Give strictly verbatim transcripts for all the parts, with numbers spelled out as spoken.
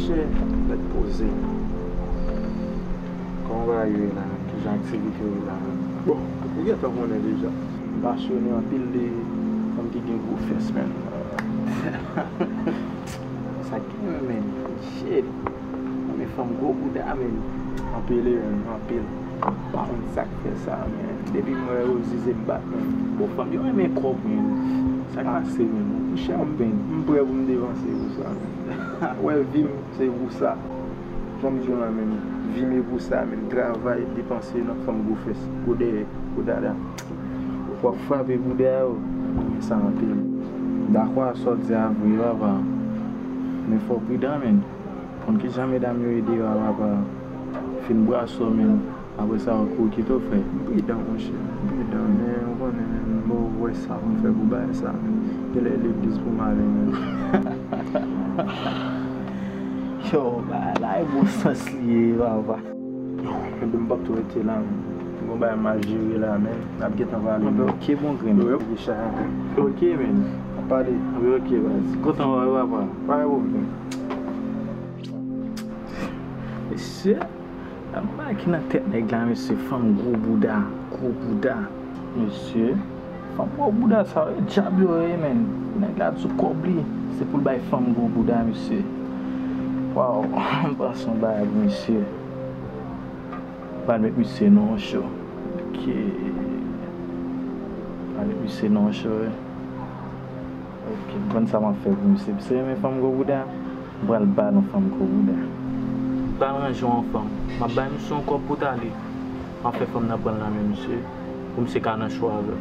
Chè, nèg poze. Kòman bagay yo ye la menm? Kijan aktivite yo ye la menm? Bon, ou gentan konnen deja. M pasyone anpil de fanm ki gen gwo fès, menm. Sa k gen menm, menm? Shit. Mwen renmen fanm gwo bouda, menm. Anpil, wi, menm, anpil. M pa konn sa k fè sa, menm. Depi m wè yo, zize m bat, menm. Bon, fanm yo renmen kòb, menm. Sa k pase, menm? Monchè, m, m prè pou m depanse pou sa, menm. Ou wè vi m, se pou sa. Jan m di w la menm, vi m e pou sa menm, travay, depanse nan fanm gwo fès, gwo dèyè, gwo dada. W ap frape bouda yo, mwen renmen sa anpil. M dakò ak sa w di a vre, papa. Men fò w pridan, menn. Konn kijan medam yo ye deyò a, papa. Fin brase w, menn. Apre sa, w kou kite w fè. M pridan, monchè. M pridan, men ou konnen, menn, m wè sa pou m fè pou bagay sa, menn. Genlè legliz pou m ale, menn. Yo, bagay la e bon sans li ye, papa. Yo, ebyen, m p ap tou rete la, menn. Gon bagay m al jere la, menn. N ap gentan pale, menn. Anben, ok, bon grenn. Yo, yo, ok, chay ankò. Ok, menn. N ap pale. Anben, ok, baz. Kontan wè w, papa. Pa gen pwoblèm. Mesye. Gad bagay ki nan tèt nèg la, mesye, fanm gwo bouda, gwo bouda. Mesye, fanm gwo bouda sa yo, e djab yo ye, menn. Nèg la di w kòb li, se pou l bay fanm gwo bouda, mesye. Waw, m panse yon bagay pou misye. Pral met misye nan yon cho. Ok. Pral met misye nan yon cho, wi. Ok, m konn sa m ap fè pou misye. Misye renmen fanm gwo bouda? M pral ba l yon fanm gwo bouda. M pral ranje w yon fanm. M ap bay misye yon kòb pou t ale. M ap fè fanm nan pran l nan men misye. Pou misye ka nan cho avè l.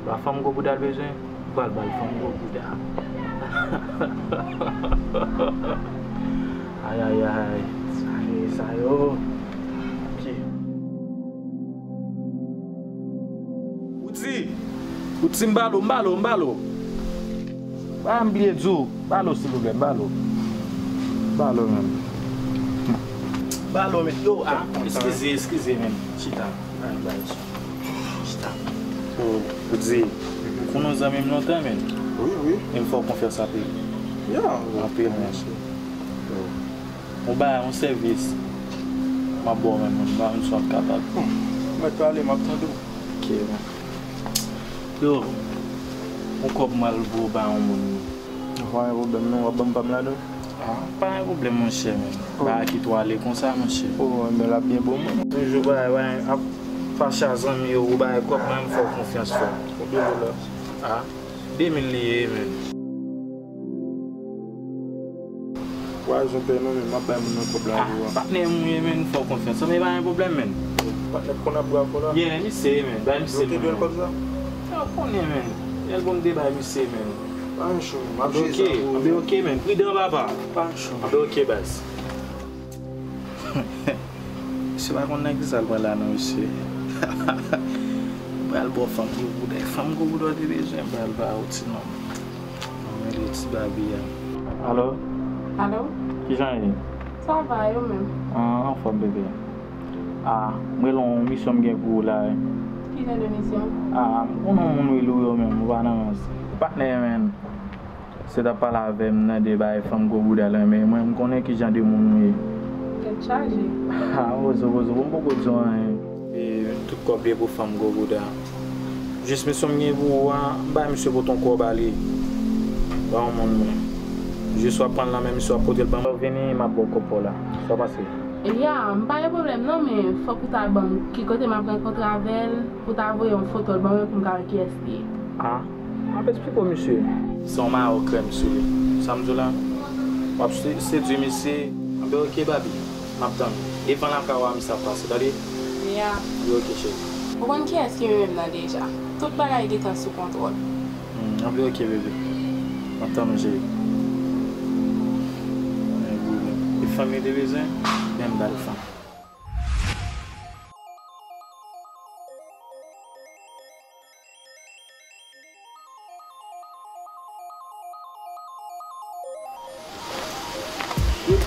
Ba fanm gwo bouda l bezwen, m pral ba l fanm gwo bouda. Ayayay, sa ye sa yo. Ok. Ou di, ou di m ba l ou, m ba l ou, m ba l ou. Ba m bliye di w, ba l ou silvouplè, m ba l ou. M ba l ou menm. M ba l ou menm. Yo, a, eskize, eskize menm. Chita. Ay, bay chita. Chita. Ou, ou di, ou konn yon zanmi m lontan menm. Wi, wi. E m fè w konfyans anpil. Ya, wi. Anpil menm. Yo. Ou bay yon sèvis. M ap ba w menm, menm, ba m sa w ap kapab. Bon, ou mèt pale, m ap tande w. Ok, bon. Yo, yon kòb m al voye ba yon moun. Pa gen pwoblèm non, w ap ban m pa m ladan? Ah, pa gen pwoblèm, monchè, menm. Oh. Bagay ki tou ale konsa, monchè. Oh, men l ap byen bon, mwen. Yon jou bagay, bagay ap fache a zanmi yo, ou bay kòb, mwen, m fè w konfyans, frè. Konbyen dola? Ah, de mil li ye, menm. Wa jan pè non, men m ap bay moun nan kòb la pou ou. Ah, patnè m ou ye, men m fè w konfyans. Men pa gen pwoblèm, men. Patnè k konn ap bra fò la? Yeah, misye ye, men. Bay misye. Yo te dwe l kòb sa? Yo konnen, men. Lè l bon m te bay misye, men. Pa gen cho, men. M ap jere sa pou ou. Anben, ok, men. Pridan, papa. Pa gen cho. Anben, ok, baz. Misye pa konn nan kisa l pran la non, mesye. M pral ba w fanm gwo bouda. Fanm gwo bouda w te bezwen, m pral ba w ti nonm. Mwen rele ti babi a. Alo? Alo? Kijan ye? Sa va, e ou menm? Ah, anfòm, bebe. Ah, m rele w, yon misyon m gen pou ou la, wi. Ki jan de misyon? Ah, m konnen yon moun wi Lou yo menm, ou pa nan rans. Patnè, menn. Se t ap pale avè m nan de bagay fanm gwo bouda l renmen, mwen m konnen ki jan de moun ou ye. Tèt chaje. Ah, poze w, poze w, bon, m poko di w anyen. E tout kòb li ye pou fanm gwo bouda. Jis misyon m gen pou ou a, m bay misye pote yon kòb ale ba yon moun mwen. Jis w ap pran l nan men misye, w ap pote l ban mwen. Lè w vini, m ap ba w kòb pa w la. Sa w panse? Ya, m pa gen pwoblèm non, men fòk ou ta ban m ki kote m ap rankontre avè l, pou w ta voye yon foto l ban mwen pou m ka wè kiyès li ye. Ah, m ap eksplike w, mesye. Se yon mayo krèm sou li. Sa m di w la? W ap se-, sedui misye. Anben, ok, baby. M ap tann ou. Devan lakay ou a, misye ap pase, tande? Ya. Anben, ok, cheri. Ou konn kiyès ki renmen m nan deja. Tout bagay gentan sou kontwòl. Hmm, anben, ok, bebe. M ap tann ou, cheri. E fanm li te bezwen, men m ba l fanm.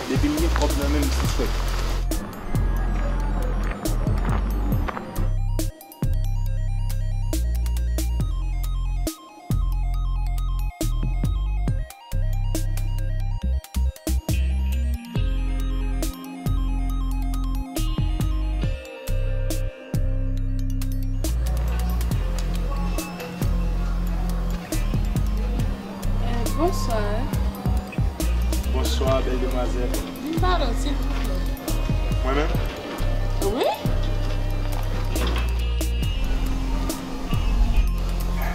Depi m gen kòb nan men m, m sispèk. Bonswa, bèl demwazèl. Vin pale w, silvouplè. Mwen menm? Wi.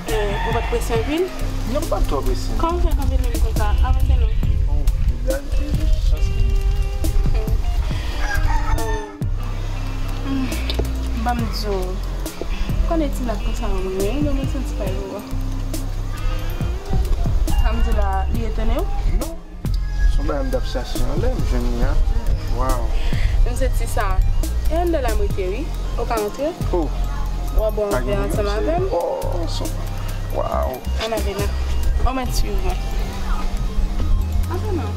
Eh, ou pa t prese anpil? Non, m pa t twò prese. Kòman w fè kanpe menm konsa? Avanse non. Oh, gade chans li. Hmm, ban m di w. Konnen ti blak konsa mwen renmen, mwen santi pa yo. Sa m di la, li etone w? Non. Se yon bagay m t ap chache anlè, m jwenn li a. Waw. M se ti sa. E anndan la m rete wi. Ou ka antre? Oh. W a bwè yon vè ansanm avè m? Oh, so. Waw. Ann ale la. Ou mèt swiv mwen. Antre non.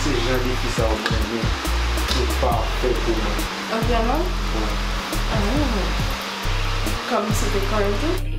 Se jan de fi sa yo mwen renmen. Se pafè pou mwen. An vrèman? Wi. Ah. Kòm se te kòrèk tou?